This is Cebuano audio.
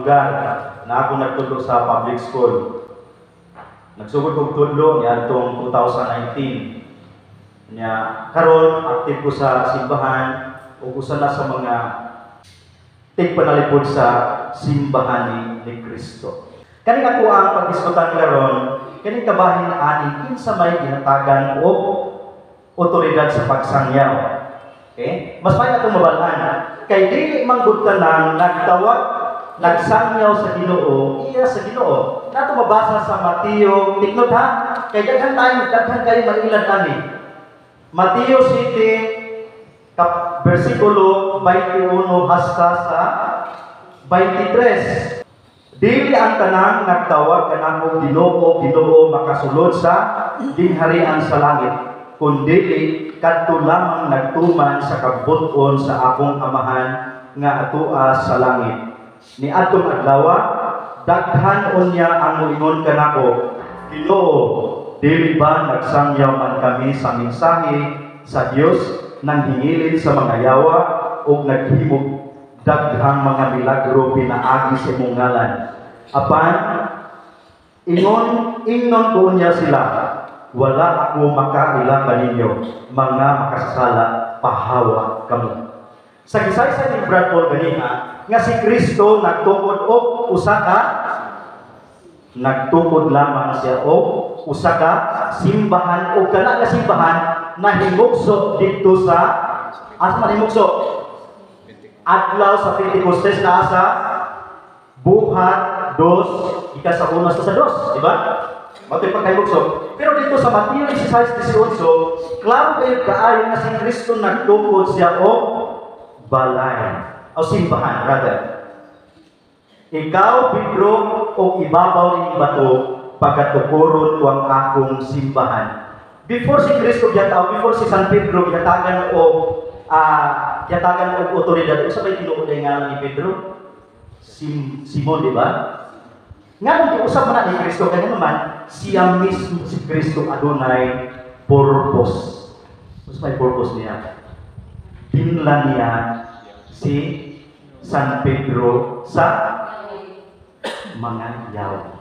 lugar na ako nagtudlo sa public school. Nagsugod kog tudlo niadtong 2019. Nya karon active ko sa simbahan ug usa na sa mga tigpanalipod sa simbahan ni Kristo. Kaning ako ang pagdiskutan karon, kaning kabahin ani kinsa may ginatagan og otoridad sa pagsangyaw. Okay? Mas may atong mabalhan kay dili man gud tanang nagtawag nagsangyaw sa Ginoo, iya sa Ginoo. Nato mabasa sa Mateo, take note ha, kay daghan tayo, daghan kayo mailad ani. Mateo 7 versikulo 21 hasta sa 23. Dili ang tanang nagtawag kanako "Ginoo, Ginoo" makasulod sa gingharian sa langit, kundili kadto lamang nagtuman sa kabubut-on sa akong Amahan nga atoa sa langit. Ni adtong adlaw, daghan unya ang moingon kanako, "Ginoo, dili ba nagsangyaw man kami sa mensahe sa Dios, nanghingilid sa mga yawa ug naghimog daghang mga milagro pinaagi sa imong ngalan?" Apan ingnon ko unya sila, "Wala ako makaila kaninyo, mga makasasala, pahawa kamo." Sa gisaysay ni Brad Paul ganiha nga si Kristo nagtukod og usa ka, nagtukod lamang siya og usa ka simbahan, ug kana nga simbahan nahimugso didto sa, asa man himugso? Adlaw sa Pentecostes na sa Buhat dos, ika sa uno sa dos, di ba? Mato'y pagkahimugso. Pero dito sa Mateo 16:18, klaro kayo kaayo nga si Kristo nagtukod siya og balay o simbahan rather. "Ikaw, Pedro, og ibabaw ning bato pagatukoron ko ang akong simbahan." Before si Kristo giyataw, before si San Pedro gihatagan og otoridad, usa bay tinuod ay ngalan ni Pedro? Simon, di ba? Nga nung giusap man na ni Kristo, kanya naman, siya mismo si Kristo adunay purpose. What's may purpose niya? Binla niya si San Pedro sa mga yawa.